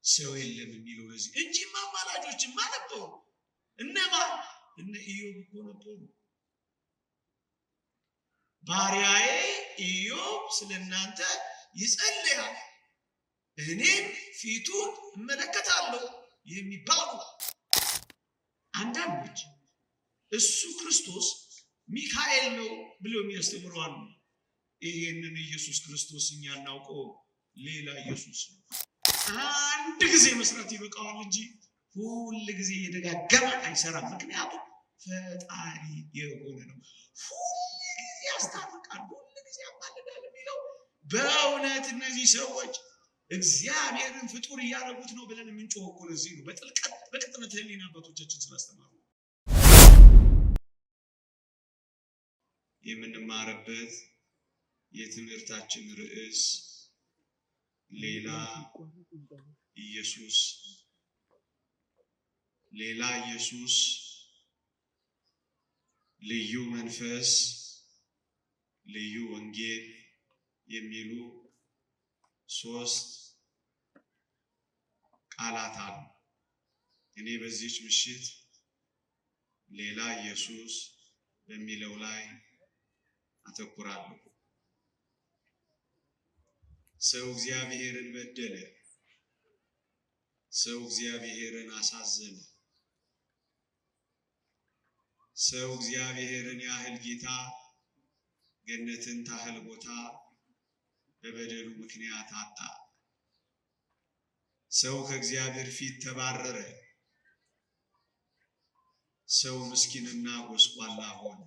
ሰው የለም የሚለው ለዚህ እንጂማ አማላጆችማ ነበሩ። እነማን? እነ ኢዮብ እኮ ነበሩ። ባሪያዬ ኢዮብ ስለ እናንተ ይጸልያል፣ እኔም ፊቱን እመለከታለሁ የሚባሉ አንዳንዶች እሱ ክርስቶስ ሚካኤል ነው ብለው የሚያስተምሩ አሉ። ይሄንን ኢየሱስ ክርስቶስ እኛ እናውቀው፣ ሌላ ኢየሱስ ነው። አንድ ጊዜ መስራት ይበቃዋል እንጂ ሁል ጊዜ እየደጋገመ አይሰራም። ምክንያቱም ፈጣሪ የሆነ ነው። ሁል ጊዜ ያስታርቃል፣ ሁል ጊዜ ያማልዳል የሚለው በእውነት እነዚህ ሰዎች እግዚአብሔርን ፍጡር እያደረጉት ነው ብለን የምንጮኸው እኮ ለዚህ ነው። በጥልቀት በቅጥነት ሕሊና አባቶቻችን ስላስተማሩ የምንማርበት የትምህርታችን ርዕስ ሌላ ኢየሱስ፣ ሌላ ኢየሱስ፣ ልዩ መንፈስ፣ ልዩ ወንጌል የሚሉ ሶስት ቃላት አሉ። እኔ በዚህች ምሽት ሌላ ኢየሱስ በሚለው ላይ አተኩራለሁ። ሰው እግዚአብሔርን በደለ። ሰው እግዚአብሔርን አሳዘነ። ሰው እግዚአብሔርን ያህል ጌታ፣ ገነትን ታህል ቦታ በበደሉ ምክንያት አጣ። ሰው ከእግዚአብሔር ፊት ተባረረ። ሰው ምስኪንና ጎስቋላ ሆነ።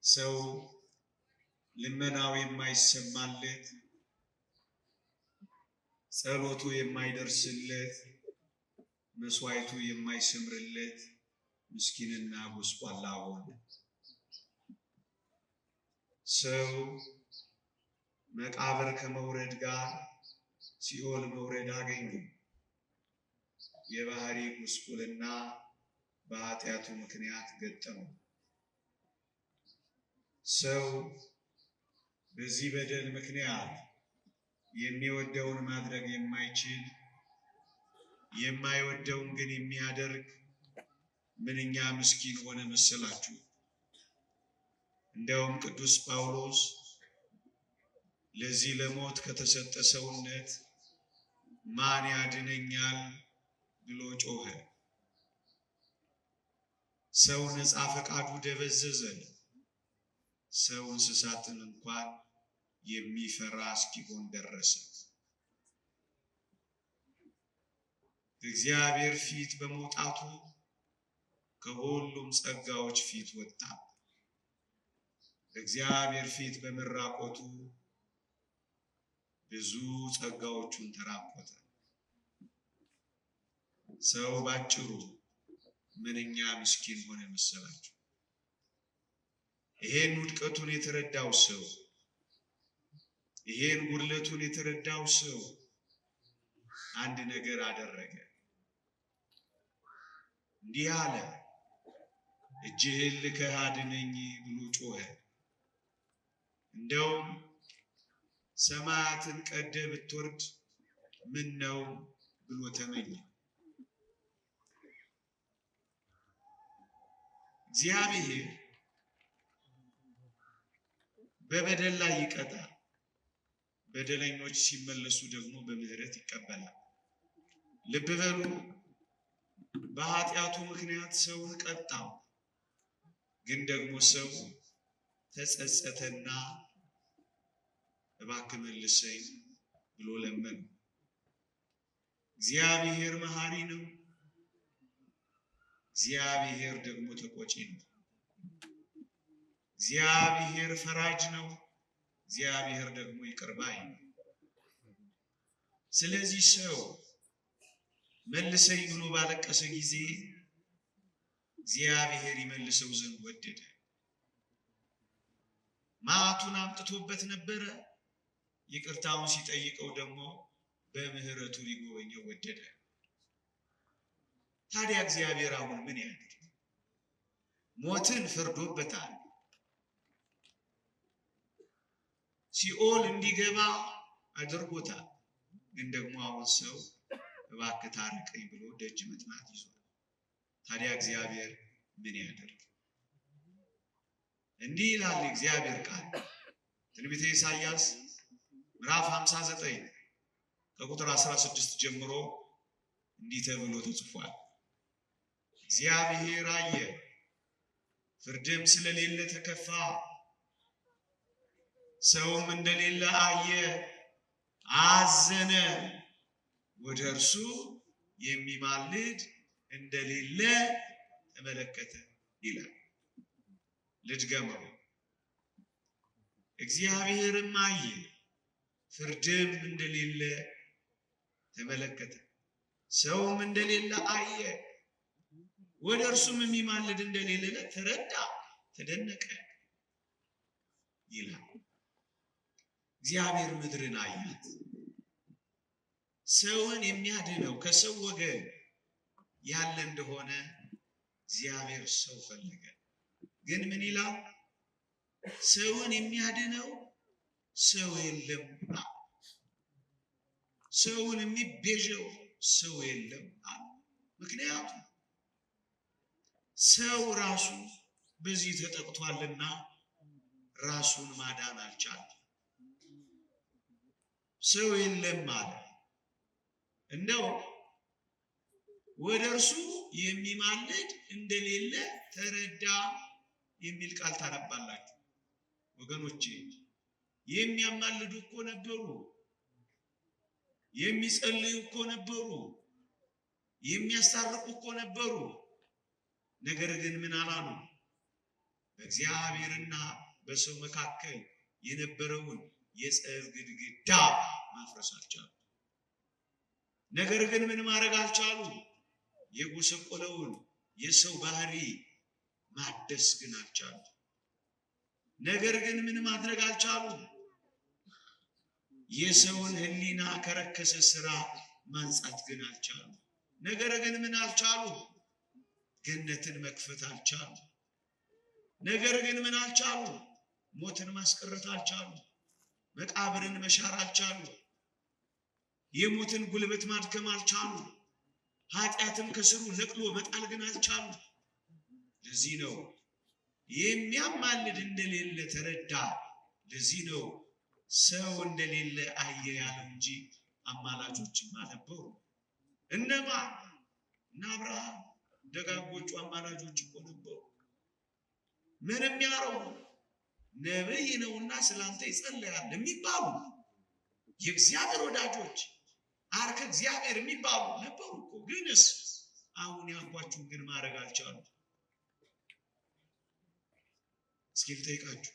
ሰው ልመናው የማይሰማለት፣ ጸሎቱ የማይደርስለት፣ መስዋዕቱ የማይሰምርለት ምስኪንና ጎስቋላ ሆነ። ሰው መቃብር ከመውረድ ጋር ሲኦል መውረድ አገኙ። የባህሪ ጉስቁልና በኃጢአቱ ምክንያት ገጠመው። ሰው በዚህ በደል ምክንያት የሚወደውን ማድረግ የማይችል፣ የማይወደውን ግን የሚያደርግ ምንኛ ምስኪን ሆነ መሰላችሁ። እንዲያውም ቅዱስ ጳውሎስ ለዚህ ለሞት ከተሰጠ ሰውነት ማን ያድነኛል ብሎ ጮኸ። ሰው ነፃ ፈቃዱ ደበዘዘ። ሰው እንስሳትን እንኳን የሚፈራ እስኪሆን ደረሰ። እግዚአብሔር ፊት በመውጣቱ ከሁሉም ጸጋዎች ፊት ወጣ። እግዚአብሔር ፊት በመራቆቱ ብዙ ጸጋዎቹን ተራቆተ። ሰው ባጭሩ ምንኛ ምስኪን ሆነ መሰላችሁ። ይሄን ውድቀቱን የተረዳው ሰው፣ ይሄን ጉድለቱን የተረዳው ሰው አንድ ነገር አደረገ። እንዲህ አለ፣ እጅህን ልከህ አድነኝ ብሎ ጮኸ። እንደውም ሰማያትን ቀደህ ብትወርድ ምን ነው ብሎ ተመኘ። እግዚአብሔር በበደል ላይ ይቀጣል፣ በደለኞች ሲመለሱ ደግሞ በምህረት ይቀበላል። ልብ በሉ፣ በኃጢአቱ ምክንያት ሰውን ቀጣው። ግን ደግሞ ሰው ተጸጸተና እባክህ መልሰኝ ብሎ ለመነ። እግዚአብሔር መሐሪ ነው። እግዚአብሔር ደግሞ ተቆጪ ነው። እግዚአብሔር ፈራጅ ነው። እግዚአብሔር ደግሞ ይቅር ባይ ነው። ስለዚህ ሰው መልሰኝ ብሎ ባለቀሰ ጊዜ እግዚአብሔር ይመልሰው ዘንድ ወደደ። መዓቱን አምጥቶበት ነበረ። ይቅርታውን ሲጠይቀው ደግሞ በምህረቱ ሊጎበኘው ወደደ። ታዲያ እግዚአብሔር አሁን ምን ያድርግ? ሞትን ፈርዶበታል። ሲኦል እንዲገባ አድርጎታል። ግን ደግሞ አሁን ሰው እባክህ ታረቀኝ ብሎ ደጅ መጥናት ይዟል። ታዲያ እግዚአብሔር ምን ያደርግ? እንዲህ ይላል እግዚአብሔር ቃል ትንቢተ ኢሳይያስ ምዕራፍ 59 ከቁጥር 16 ጀምሮ እንዲህ ተብሎ ተጽፏል። እግዚአብሔር አየ፣ ፍርድም ስለሌለ ተከፋ፣ ሰውም እንደሌለ አየ፣ አዘነ፣ ወደ እርሱ የሚማልድ እንደሌለ ተመለከተ ይላል። ልድገመው። እግዚአብሔርም አየ፣ ፍርድም እንደሌለ ተመለከተ፣ ሰውም እንደሌለ አየ፣ ወደ እርሱም የሚማልድ እንደሌለ ተረዳ፣ ተደነቀ ይላል። እግዚአብሔር ምድርን አያት። ሰውን የሚያድነው ከሰው ወገን ያለ እንደሆነ እግዚአብሔር ሰው ፈለገ። ግን ምን ይላል? ሰውን የሚያድነው ሰው የለም። ሰውን የሚቤዠው ሰው የለም አለ። ምክንያቱም ሰው ራሱ በዚህ ተጠቅቷልና ራሱን ማዳን አልቻለም። ሰው የለም አለ። እንደው ወደ እርሱ የሚማልድ እንደሌለ ተረዳ የሚል ቃል ታነባላችሁ ወገኖቼ። የሚያማልዱ እኮ ነበሩ፣ የሚጸልዩ እኮ ነበሩ፣ የሚያስታርቁ እኮ ነበሩ። ነገር ግን ምን አላሉ? በእግዚአብሔርና በሰው መካከል የነበረውን የጸብ ግድግዳ ማፍረስ አልቻሉ። ነገር ግን ምን ማድረግ አልቻሉ? የጎሰቆለውን የሰው ባህሪ ማደስ ግን አልቻሉ። ነገር ግን ምን ማድረግ አልቻሉ? የሰውን ሕሊና ከረከሰ ስራ ማንጻት ግን አልቻሉ። ነገር ግን ምን አልቻሉ? ገነትን መክፈት አልቻሉ። ነገር ግን ምን አልቻሉ? ሞትን ማስቀረት አልቻሉ። መቃብርን መሻር አልቻሉ። የሞትን ጉልበት ማድከም አልቻሉ። ኃጢአትን ከስሩ ነቅሎ መጣል ግን አልቻሉ። ለዚህ ነው የሚያማልድ እንደሌለ ተረዳ። ለዚህ ነው ሰው እንደሌለ አየ ያለው እንጂ አማላጆችማ ነበሩ። እነማ? እነ አብርሃም ደጋጎቹ አማላጆች እኮ ነበሩ። ምንም ያረው ነብይ ነውና ስላንተ ይጸልያል የሚባሉ የእግዚአብሔር ወዳጆች አርከ እግዚአብሔር የሚባሉ ነበሩ እኮ። ግንስ አሁን ያልኳችሁን ግን ማድረግ አልቻሉ። እስኪ ልጠይቃችሁ፣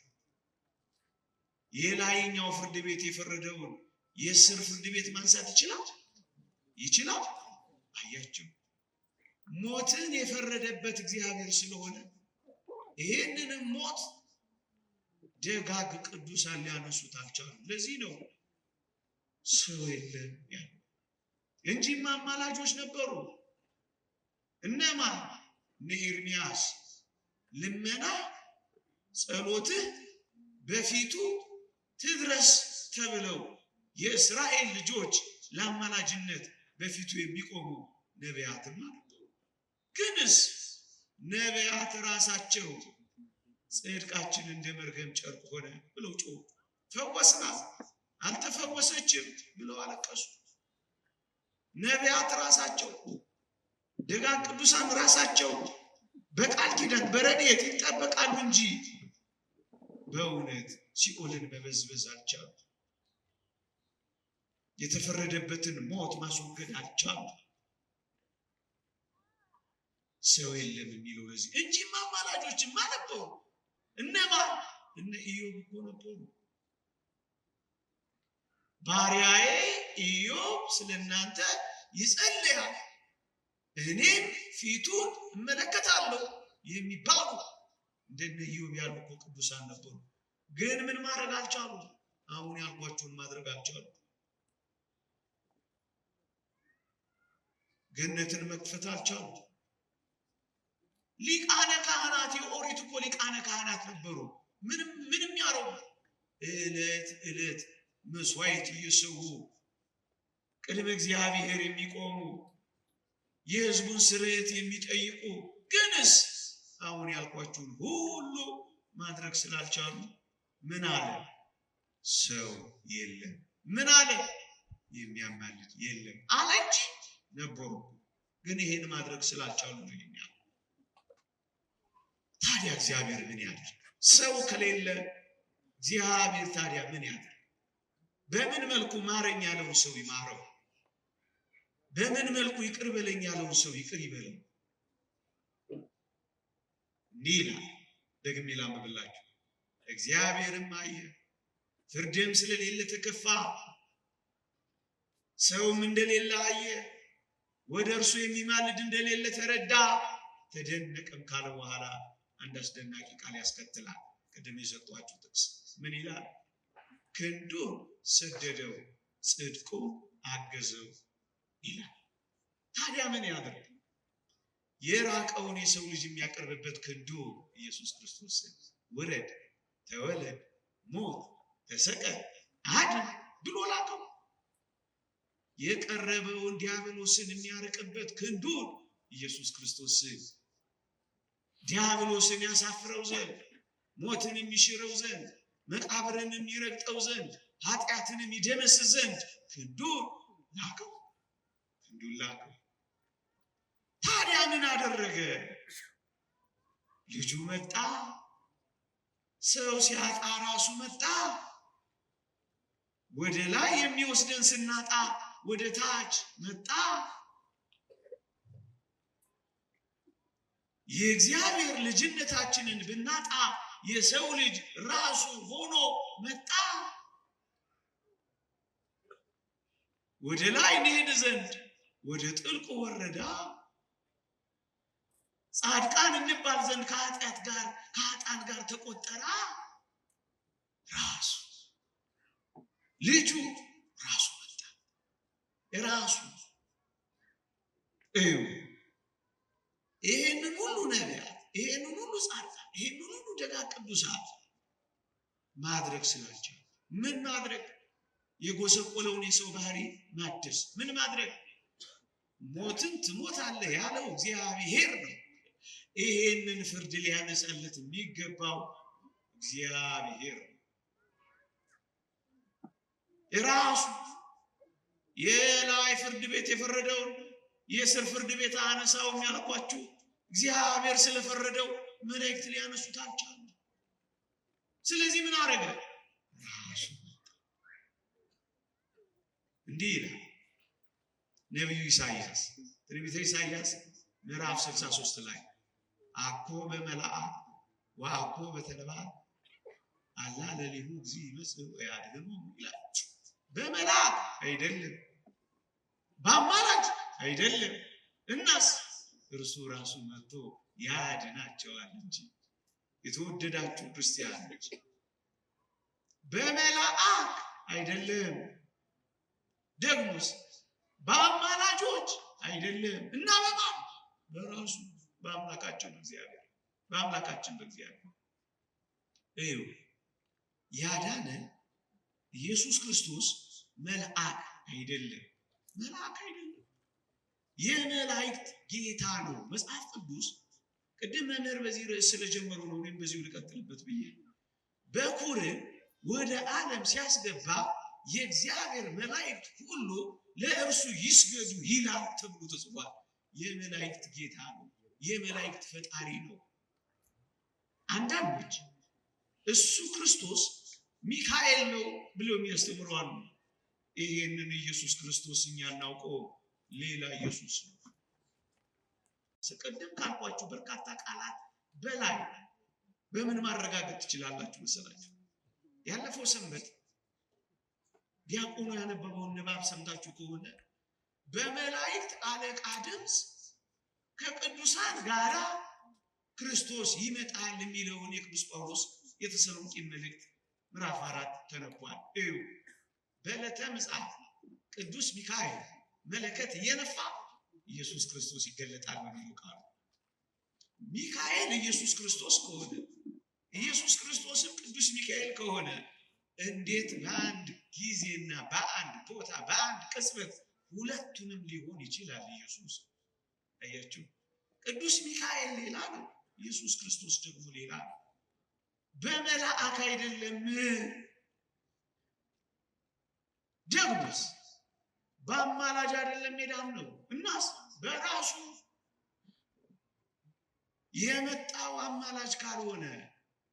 የላይኛው ፍርድ ቤት የፈረደውን የስር ፍርድ ቤት ማንሳት ይችላል? ይችላል? አያችሁ፣ ሞትን የፈረደበት እግዚአብሔር ስለሆነ ይህንንም ሞት ደጋግ ቅዱሳን ሊያነሱት አልቻሉ። ለዚህ ነው ሰው የለም ያለው እንጂማ አማላጆች ነበሩ። እነማ? እነ ኤርሚያስ ልመና ጸሎትህ በፊቱ ትድረስ ተብለው የእስራኤል ልጆች ለአማላጅነት በፊቱ የሚቆሙ ነቢያትም ነበሩ። ግንስ ነቢያት ራሳቸው ጽድቃችን እንደ መርገም ጨርቅ ሆነ ብለው ጮሁ። ፈወስናት አልተፈወሰችም ብለው አለቀሱ። ነቢያት ራሳቸው ደጋግ ቅዱሳን ራሳቸው በቃል ኪዳን በረድኤት ይጠበቃሉ እንጂ በእውነት ሲኦልን መበዝበዝ አልቻሉ። የተፈረደበትን ሞት ማስወገድ አልቻሉ። ሰው የለም የሚለው ለዚህ እንጂ አማላጆችማ ነበሩ። እነማ? እነ ኢዮብ እኮ ነበሩ። ባሪያዬ ኢዮብ ስለእናንተ ይጸልያል እኔም ፊቱን እመለከታለሁ የሚባሉ እንደነ ኢዮብ ያሉ እኮ ቅዱሳን ነበሩ። ግን ምን ማድረግ አልቻሉ? አሁን ያልኳችሁን ማድረግ አልቻሉ። ገነትን መክፈት አልቻሉ። ሊቃነ ካህናት የኦሪት እኮ ሊቃነ ካህናት ነበሩ። ምንም ምንም ያረጉ እለት እለት መስዋዕት እየሰዉ ቅድመ እግዚአብሔር የሚቆሙ፣ የሕዝቡን ስርየት የሚጠይቁ፣ ግንስ አሁን ያልኳችሁን ሁሉ ማድረግ ስላልቻሉ ምን አለ? ሰው የለም። ምን አለ? የሚያማልድ የለም አለ እንጂ ነበሩ፣ ግን ይሄን ማድረግ ስላልቻሉ ነው ይሄን ያለው። ታዲያ እግዚአብሔር ምን ያድርግ? ሰው ከሌለ እግዚአብሔር ታዲያ ምን ያድርግ? በምን መልኩ ማረኝ ያለውን ሰው ይማረው? በምን መልኩ ይቅር በለኝ ያለውን ሰው ይቅር ይበለው? እንዲህ ይላል፣ ደግሜ ላንብብላችሁ። እግዚአብሔርም አየ፣ ፍርድም ስለሌለ ተከፋ፣ ሰውም እንደሌለ አየ፣ ወደ እርሱ የሚማልድ እንደሌለ ተረዳ፣ ተደነቀም ካለ በኋላ አንድ አስደናቂ ቃል ያስከትላል። ቅድም የሰጧችሁ ጥቅስ ምን ይላል? ክንዱን ሰደደው፣ ጽድቁን አገዘው ይላል። ታዲያ ምን ያደርግ? የራቀውን የሰው ልጅ የሚያቀርብበት ክንዱ ኢየሱስ ክርስቶስን ውረድ፣ ተወለድ፣ ሞት፣ ተሰቀል፣ አድን ብሎ ላከው። የቀረበውን ዲያብሎስን የሚያርቅበት ክንዱን ኢየሱስ ክርስቶስን ዲያብሎስን ያሳፍረው ዘንድ፣ ሞትን የሚሽረው ዘንድ፣ መቃብርን የሚረግጠው ዘንድ፣ ኃጢአትን የሚደመስስ ዘንድ ክንዱን ላከው። ክንዱን ላከው። ታዲያ ምን አደረገ? ልጁ መጣ። ሰው ሲያጣ ራሱ መጣ። ወደ ላይ የሚወስደን ስናጣ ወደ ታች መጣ። የእግዚአብሔር ልጅነታችንን ብናጣ የሰው ልጅ ራሱ ሆኖ መጣ። ወደ ላይ እንሄድ ዘንድ ወደ ጥልቁ ወረዳ። ጻድቃን እንባል ዘንድ ከኃጢአት ጋር ከኃጥአን ጋር ተቆጠራ። ራሱ ልጁ ራሱ መጣ። ራሱ እዩ። ይሄንን ሁሉ ነቢያት፣ ይሄንን ሁሉ ጻድቃን፣ ይሄንን ሁሉ ደጋግ ቅዱሳን ማድረግ ስላልቻሉ ምን ማድረግ? የጎሰቆለውን የሰው ባህሪ ማደስ። ምን ማድረግ? ሞትን ትሞታለህ ያለው እግዚአብሔር ነው። ይሄንን ፍርድ ሊያነሳለት የሚገባው እግዚአብሔር ነው። ራሱ የላይ ፍርድ ቤት የፈረደውን የስር ፍርድ ቤት አነሳውም ያልኳችሁ እግዚአብሔር ስለፈረደው መላእክት ሊያነሱት አልቻሉም። ስለዚህ ምን አደረገ? ራሱ እንዲህ ይላል ነቢዩ ኢሳይያስ፣ ትንቢተ ኢሳይያስ ምዕራፍ 63 ላይ አኮ በመላእክት ወአኮ በተነባት አላ ለሊሁ እግዚእ ይመጽእ ወያድኅኖሙ ይላል። በመላእክት አይደለም፣ በአማላጅ አይደለም፣ እናስ እርሱ ራሱ መጥቶ ያድናቸዋል እንጂ። የተወደዳችሁ ክርስቲያኖች፣ በመላእክት አይደለም፣ ደግሞስ በአማላጆች አይደለም፣ እና በማን? በራሱ በአምላካችን በእግዚአብሔር፣ በአምላካችን በእግዚአብሔር። እዩ፣ ያዳነን ኢየሱስ ክርስቶስ መልአክ አይደለም፣ መልአክ አይደለም፣ የመላእክት ጌታ ነው። መጽሐፍ ቅዱስ ቅድም መምህር በዚህ ርዕስ ስለጀመሩ ነው እኔም በዚሁ ልቀጥልበት ብዬ። በኩርን ወደ ዓለም ሲያስገባ የእግዚአብሔር መላእክት ሁሉ ለእርሱ ይስገዱ ይላል ተብሎ ተጽፏል። የመላእክት ጌታ ነው። የመላእክት ፈጣሪ ነው። አንዳንዶች እሱ ክርስቶስ ሚካኤል ነው ብለው የሚያስተምሩ አሉ። ይሄንን ኢየሱስ ክርስቶስ እኛ እናውቀው፣ ሌላ ኢየሱስ ነው። ቅድም ካልኳችሁ በርካታ ቃላት በላይ በምን ማረጋገጥ ትችላላችሁ መሰላችሁ? ያለፈው ሰንበት ዲያቆኑ ያነበበውን ንባብ ሰምታችሁ ከሆነ በመላእክት አለቃ ድምፅ ከቅዱሳን ጋራ ክርስቶስ ይመጣል የሚለውን የቅዱስ ጳውሎስ የተሰሎንቄ መልእክት ምዕራፍ 4 ተነቧል። እዩ፣ በዕለተ ምጽአት ቅዱስ ሚካኤል መለከት እየነፋ ኢየሱስ ክርስቶስ ይገለጣል በሚለው ቃሉ ሚካኤል ኢየሱስ ክርስቶስ ከሆነ፣ ኢየሱስ ክርስቶስም ቅዱስ ሚካኤል ከሆነ፣ እንዴት በአንድ ጊዜና በአንድ ቦታ በአንድ ቅጽበት ሁለቱንም ሊሆን ይችላል ኢየሱስ። አያችሁ፣ ቅዱስ ሚካኤል ሌላ ነው፣ ኢየሱስ ክርስቶስ ደግሞ ሌላ ነው። በመላእክ አይደለም። ደግሞስ በአማላጅ አይደለም ሜዳም ነው። እናስ በራሱ የመጣው አማላጅ ካልሆነ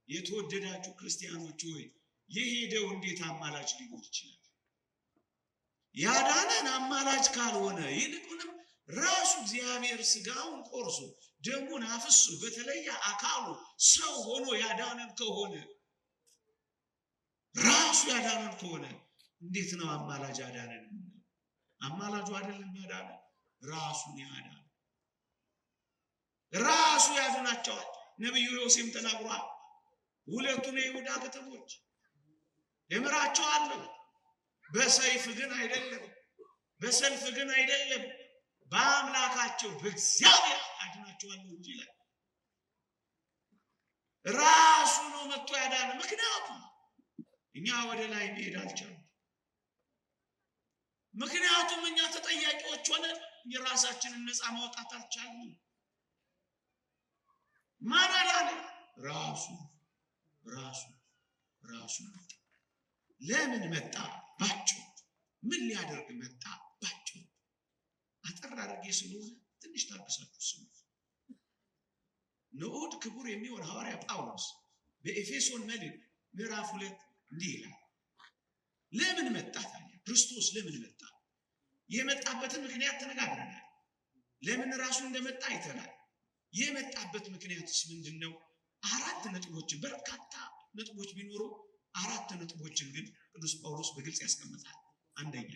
የተወደዳችሁ ክርስቲያኖች ሆይ የሄደው እንዴት አማላጅ ሊሆን ይችላል? ያዳነን አማላጅ ካልሆነ ይልቁንም ራሱ እግዚአብሔር ስጋውን ቆርሶ ደሙን አፍሶ በተለየ አካሉ ሰው ሆኖ ያዳነን ከሆነ፣ ራሱ ያዳነን ከሆነ እንዴት ነው አማላጅ ያዳነን? አማላጁ አይደለም ያዳነን፣ ራሱን ያዳነን። ራሱ ያድናቸዋል። ነቢዩ ዮሴም ተናግሯል። ሁለቱን የይሁዳ ከተሞች እምራቸዋለሁ፣ በሰይፍ ግን አይደለም፣ በሰልፍ ግን አይደለም፣ በአምላካቸው በእግዚአብሔር አድናቸዋለሁ እንጂ ይላል። ራሱ ነው መጥቶ ያዳነ። ምክንያቱም እኛ ወደ ላይ መሄድ አልቻልንም። ምክንያቱም እኛ ተጠያቂዎች ሆነን የራሳችንን ነፃ ማውጣት አልቻልንም። ማን አዳነ? ራሱ ራሱ ራሱ መጣ። ለምን መጣ? ባጭሩ ምን ሊያደርግ መጣ? ባጭሩ አጠር አድርጌ ስለሆነ ትንሽ ታግሳችሁ ስሙ። ንዑድ ክቡር የሚሆን ሐዋርያ ጳውሎስ በኤፌሶን መልእክት ምዕራፍ 2 እንዲህ ይላል። ለምን መጣ ታዲያ? ክርስቶስ ለምን መጣ? የመጣበትን ምክንያት ተነጋግረናል። ለምን ራሱ እንደመጣ አይተናል። የመጣበት ምክንያትስ ምንድን ነው? አራት ነጥቦችን፣ በርካታ ነጥቦች ቢኖሩ አራት ነጥቦችን ግን ቅዱስ ጳውሎስ በግልጽ ያስቀምጣል። አንደኛ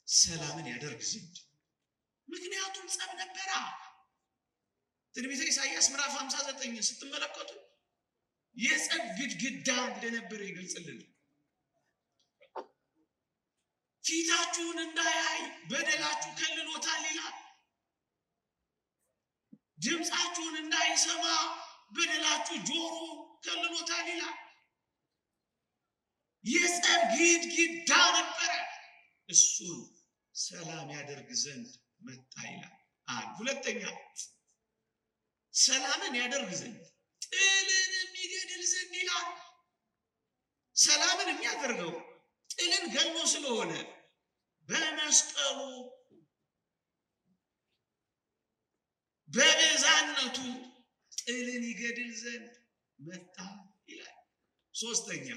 ሰላምን ያደርግ ዘንድ። ምክንያቱም ጸብ ነበራ። ትንቢተ ኢሳይያስ ምዕራፍ 59 ስትመለከቱ የጸብ ግድግዳ እንደነበረ ይገልጽልናል። ፊታችሁን እንዳያይ በደላችሁ ከልሎታል ይላል። ድምፃችሁን እንዳይሰማ በደላችሁ ጆሮ ከልሎታል ይላል። የጸብ ግድግዳ ነበረ፣ እሱን ሰላም ያደርግ ዘንድ መጣ ይላል። አንድ ሁለተኛ ሰላምን ያደርግ ዘንድ ጥልንም ይገድል ዘንድ ይላል። ሰላምን የሚያደርገው ጥልን ገድሎ ስለሆነ በመስቀሉ በቤዛነቱ ጥልን ይገድል ዘንድ መጣ ይላል። ሶስተኛ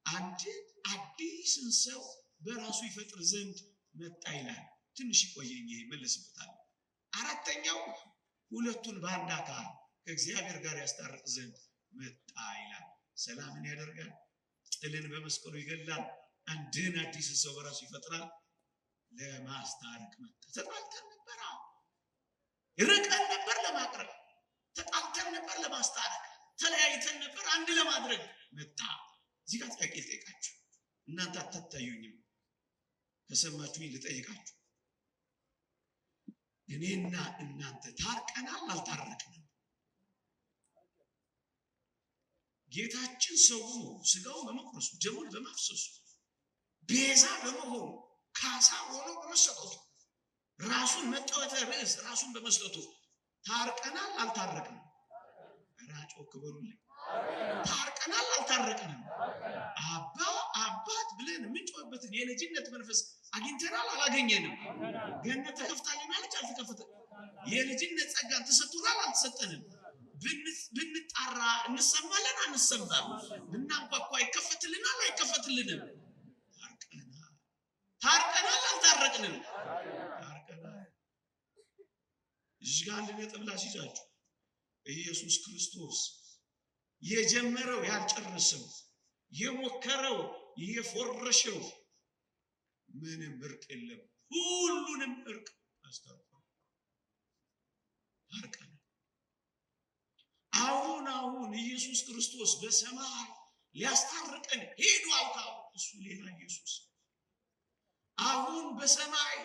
አንድን አዲስን ሰው በራሱ ይፈጥር ዘንድ መጣ ይላል። ትንሽ ይቆየኝ፣ ይሄ መለስበታል። አራተኛው ሁለቱን በአንድ አካል ከእግዚአብሔር ጋር ያስታርቅ ዘንድ መጣ ይላል። ሰላምን ያደርጋል፣ ጥልን በመስቀሉ ይገድላል፣ አንድን አዲስ ሰው በራሱ ይፈጥራል። ለማስታረቅ መጣ። ተጣልተን ነበር፣ ርቀን ነበር ለማቅረብ፣ ተጣልተን ነበር ለማስታረቅ፣ ተለያይተን ነበር አንድ ለማድረግ መጣ። እዚህ ጋር ጥያቄ ልጠይቃችሁ፣ እናንተ አታታዩኝም፣ ከሰማችሁኝ ልጠይቃችሁ። እኔና እናንተ ታርቀናል አልታረቅንም? ጌታችን ሰው ሆኖ ስጋውን በመቁረሱ ደሙን በማፍሰሱ ቤዛ በመሆኑ ካሳ ሆኖ በመሰጠቱ ራሱን መጠወተ ርዕስ ራሱን በመስጠቱ ታርቀናል አልታረቅንም? ራጮ ክበሩልኝ። ታርቀናል አልታረቅንም? አባ አባት ብለን የምንጮህበትን የልጅነት መንፈስ አግኝተናል አላገኘንም? ገነት ተከፍታልናለች አልተከፈተ? የልጅነት ጸጋን ተሰጥቶናል አልተሰጠንም? ብንጣራ እንሰማለን አንሰማም? ብናንኳኳ ይከፈትልናል አይከፈትልንም? ታርቀናል። ታርቀናል አልታረቅንም? ታርቀናል። እዚህ ጋር አንድ ነጥብ ላስይዛችሁ። ኢየሱስ ክርስቶስ የጀመረው ያልጨረሰው፣ የሞከረው የፎረሸው ምንም እርቅ የለም። ሁሉንም እርቅ አስታርቋል። ታርቀናል። አሁን አሁን ኢየሱስ ክርስቶስ በሰማይ ሊያስታርቀን ሄዷል። እሱ ሌላ ኢየሱስ። አሁን በሰማይ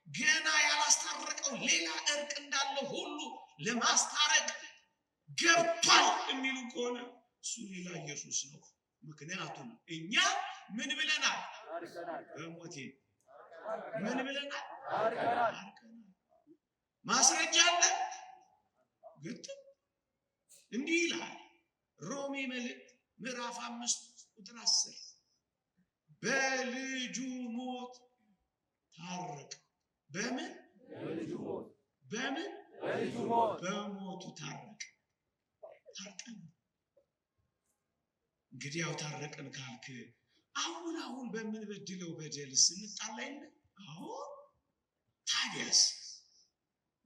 ገና ያላስታረቀው ሌላ እርቅ እንዳለ ሁሉ ለማስታረቅ ገብቷል የሚሉ ከሆነ እሱ ሌላ ኢየሱስ ነው። ምክንያቱም እኛ ምን ብለናል? በሞቴ ምን ብለናል? ታርቀናል። ማስረጃ አለ። ግጥም እንዲህ ይላል ሮሜ መልእክት ምዕራፍ 5 ቁጥር 10 በልጁ ሞት ታረቅ። በምን? በምን? በሞቱ ታረቅ። ታርቀን እንግዲህ ያው ታረቀን ካልክ አሁን አሁን በምንበድለው በደል ስንጣላ የለ? አሁን ታዲያስ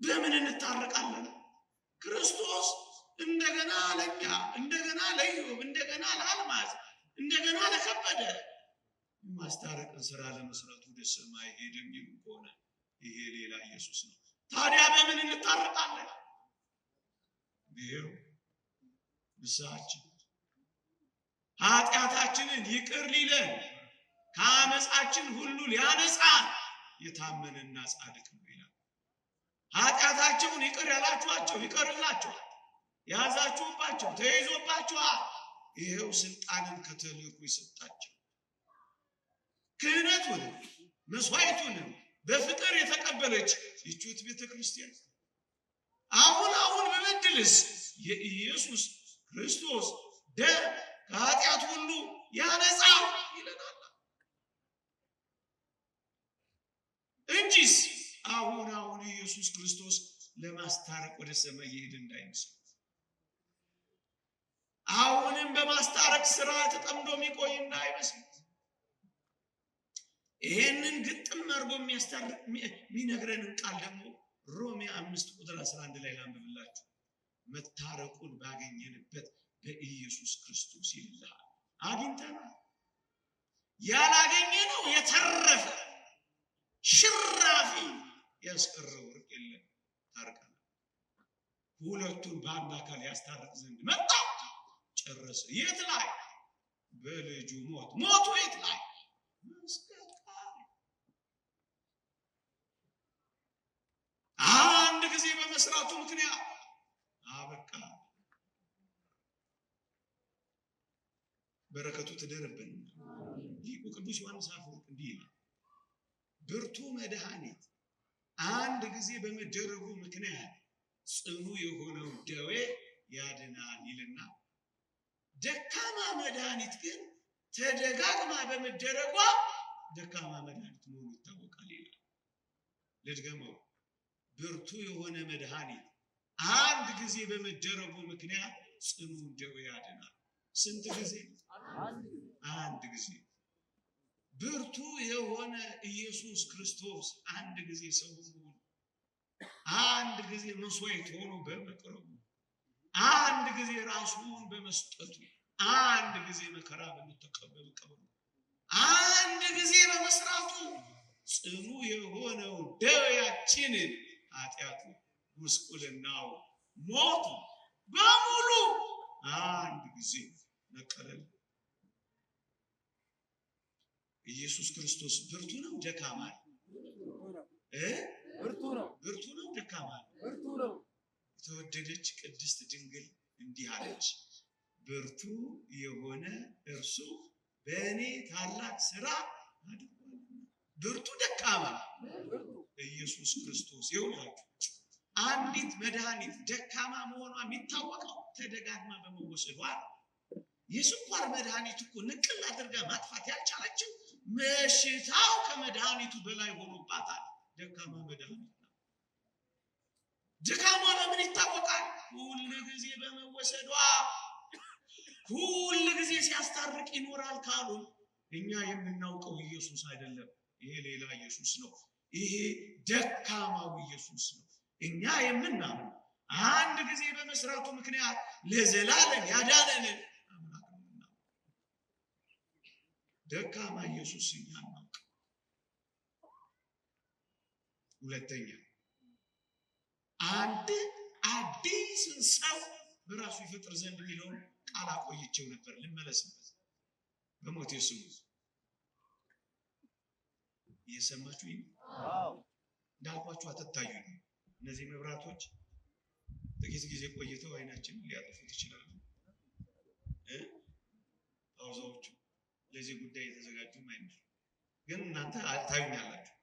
በምን እንታረቃለን? ክርስቶስ እንደገና ለኛ፣ እንደገና ለኢዮብ፣ እንደገና ለአልማዝ፣ እንደገና ለከበደ ማስታረቅን ስራ ለመስራት ወደ ሰማይ ሄደ የሚሉ ከሆነ ይሄ ሌላ ኢየሱስ ነው። ታዲያ በምን እንታረቃለን? ይሄው ንስሐችን ኃጢአታችንን ይቅር ሊለን ከአመፃችን ሁሉ ሊያነጻን የታመነና ጻድቅ ነው ይላል። ኃጢአታቸውን ይቅር ያላችኋቸው ይቀርላቸዋል፣ ያዛችሁባቸው ተይዞባቸዋል። ይሄው ስልጣንን ከተልእኮ ይሰጣቸው። ክህነቱንም መስዋዕቱንም በፍቅር የተቀበለች ይህች ቤተክርስቲያን አሁን አሁን በበድልስ የኢየሱስ ክርስቶስ ደም ከኃጢአት ሁሉ ያነጻል ይለናል እንጂስ አሁን አሁን ኢየሱስ ክርስቶስ ለማስታረቅ ወደ ሰማይ የሄደ እንዳይመስል፣ አሁንም በማስታረቅ ስራ ተጠምዶ የሚቆይ እንዳይመስል። ይሄንን ግጥም አድርጎ የሚያስታርቅ የሚነግረንን ቃል ደግሞ ሮሜ 5 ቁጥር 11 ላይ ላንብብላችሁ። መታረቁን ባገኘንበት በኢየሱስ ክርስቶስ ይልሃል። አግኝተናል። ያላገኘነው የተረፈ ሽራፊ ያስቀረው እርቅ የለም። ታርቀናል። ሁለቱን በአንድ አካል ያስታርቅ ዘንድ መጣ፣ ጨረሰ። የት ላይ? በልጁ ሞት። ሞቱ የት ላይ? መስቀል ላይ። አንድ ጊዜ በመስራቱ ምክንያት አበቃ። በረከቱ ትደርብን። ሊቁ ቅዱስ ዮሐንስ አፈወርቅ እንዲህ ይላል፣ ብርቱ መድኃኒት አንድ ጊዜ በመደረጉ ምክንያት ጽኑ የሆነው ደዌ ያድናል ይልና፣ ደካማ መድኃኒት ግን ተደጋግማ በመደረጓ ደካማ መድኃኒት መሆኑ ይታወቃል ይላል። ልድገመው። ብርቱ የሆነ መድኃኒት አንድ ጊዜ በመደረጉ ምክንያት ጽኑ ደዌ ያድናል። ስንት ጊዜ? አንድ ጊዜ። ብርቱ የሆነ ኢየሱስ ክርስቶስ አንድ ጊዜ ሰው ሆኖ፣ አንድ ጊዜ መስዋዕት ሆኖ በመቅረቡ፣ አንድ ጊዜ ራሱን በመስጠቱ፣ አንድ ጊዜ መከራ በመቀበሉ፣ አንድ ጊዜ በመስራቱ ጽኑ የሆነው ደዌያችንን ኃጢአቱ፣ ጉስቁልናው፣ ሞቱ በሙሉ አንድ ጊዜ ነቀለልን። ኢየሱስ ክርስቶስ ብርቱ ነው ደካማ ነው? ብርቱ ነው። ብርቱ ነው ደካማ ነው? ብርቱ ነው። የተወደደች ቅድስት ድንግል እንዲህ አለች፣ ብርቱ የሆነ እርሱ በእኔ ታላቅ ስራ አድርጓልና። ብርቱ ደካማ ኢየሱስ ክርስቶስ። ይኸውላችሁ አንዲት መድኃኒት ደካማ መሆኗ የሚታወቀው ተደጋግማ በመወሰዷ ነው። የስኳር መድኃኒት እኮ ንቅል አድርጋ ማጥፋት ያልቻለችው በሽታው ከመድኃኒቱ በላይ ሆኖባታል። ደካማ መድኃኒት ነው። ድካሟ በምን ይታወቃል? ሁል ጊዜ በመወሰዷ። ሁል ጊዜ ሲያስታርቅ ይኖራል ካሉ እኛ የምናውቀው ኢየሱስ አይደለም። ይሄ ሌላ ኢየሱስ ነው። ይሄ ደካማው ኢየሱስ ነው። እኛ የምናምነው አንድ ጊዜ በመስራቱ ምክንያት ለዘላለም ያዳነንን አምላክ ነው የምናምነው። ደካማ ኢየሱስ እኛ አናውቅም። ሁለተኛ፣ አንድ አዲስን ሰው በራሱ ይፈጥር ዘንድ የሚለውን ቃል አቆይቼው ነበር፣ ልመለስበት። በሞቴ ስሙ እየሰማችሁኝ? አዎ። እንዳልኳችሁ አትታዩኝ። እነዚህ መብራቶች ጥቂት ጊዜ ቆይተው አይናችንን ሊያጠፉት ይችላሉ። ፓውዛዎቹ ለዚህ ጉዳይ የተዘጋጁም አይመስሉም። ግን እናንተ ታዩኛላችሁ።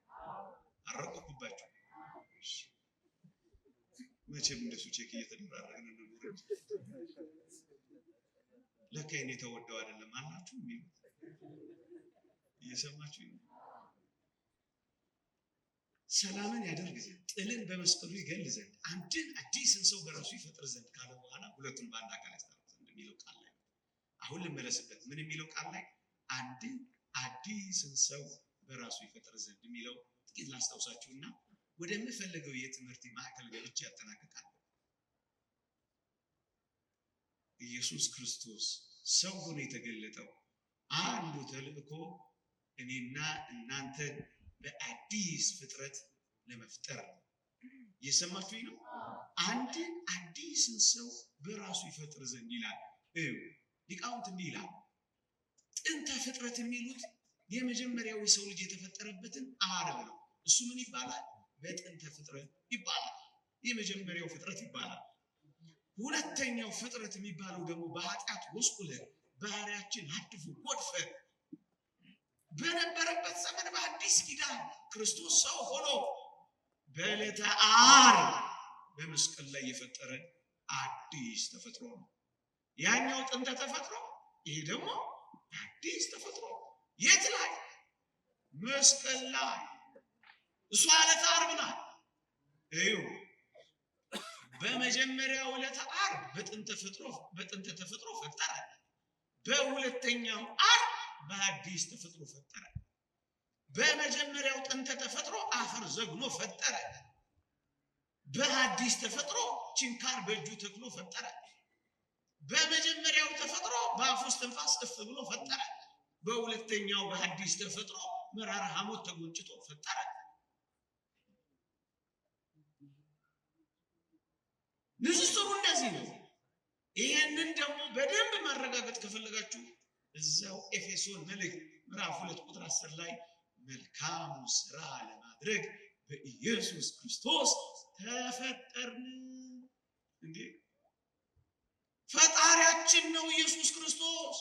መቼም እንደሱ check እየተደራረግን እንኖር። ለካ እኔ ተወደው አይደለም አላችሁ የሚሉት እየሰማችሁ ነው። ሰላምን ያደርግ ዘንድ ጥልን በመስቀሉ ይገል ዘንድ አንድን አዲስን ሰው በራሱ ይፈጥር ዘንድ ካለ በኋላ ሁለቱን በአንድ አካል ያስታርቅ ዘንድ የሚለው ቃል ላይ አሁን ልመለስበት። ምን የሚለው ቃል ላይ? አንድን አዲስን ሰው በራሱ ይፈጥር ዘንድ የሚለው ጥቂት ላስታውሳችሁና ወደምፈልገው የትምህርት ማዕከል ገብቼ ያጠናቅቃለሁ። ኢየሱስ ክርስቶስ ሰው ሆኖ የተገለጠው አንዱ ተልእኮ እኔና እናንተን በአዲስ ፍጥረት ለመፍጠር ነው። እየሰማችሁኝ ነው? አንድን አዲስን ሰው በራሱ ይፈጥር ዘንድ ይላል። እዩ ሊቃውንት እንዲህ ይላል። ጥንተ ፍጥረት የሚሉት የመጀመሪያው የሰው ልጅ የተፈጠረበትን ዓርብ ነው። እሱ ምን ይባላል? በጥንተ ፍጥረት ይባላል። የመጀመሪያው ፍጥረት ይባላል። ሁለተኛው ፍጥረት የሚባለው ደግሞ በኃጢአት ጎስቁለን ባህሪያችን አድፎ ጎድፈ በነበረበት ዘመን በአዲስ ኪዳን ክርስቶስ ሰው ሆኖ በዕለተ ዓርብ በመስቀል ላይ የፈጠረን አዲስ ተፈጥሮ ነው። ያኛው ጥንተ ተፈጥሮ፣ ይሄ ደግሞ አዲስ ተፈጥሮ። የት ላይ? መስቀል ላይ። እሷ ዕለተ ዓርብ ናት። እዩ በመጀመሪያው ዕለተ ዓርብ በጥንተ ተፈጥሮ ፈጠረ። በሁለተኛው ዓርብ በአዲስ ተፈጥሮ ፈጠረ። በመጀመሪያው ጥንተ ተፈጥሮ አፈር ዘግኖ ፈጠረ። በአዲስ ተፈጥሮ ችንካር በእጁ ተክሎ ፈጠረ። በመጀመሪያው ተፈጥሮ በአፉ እስትንፋስ እፍ ብሎ ፈጠረ። በሁለተኛው በአዲስ ተፈጥሮ መራራ ሐሞት ተጎንጭቶ ፈጠረ። ንጽጽሩ እንደዚህ ነው። ይሄንን ደግሞ በደንብ ማረጋገጥ ከፈለጋችሁ እዛው ኤፌሶን መልእክት ምዕራፍ 2 ቁጥር 10 ላይ መልካሙ ስራ ለማድረግ በኢየሱስ ክርስቶስ ተፈጠርን። እንዴ ፈጣሪያችን ነው ኢየሱስ ክርስቶስ።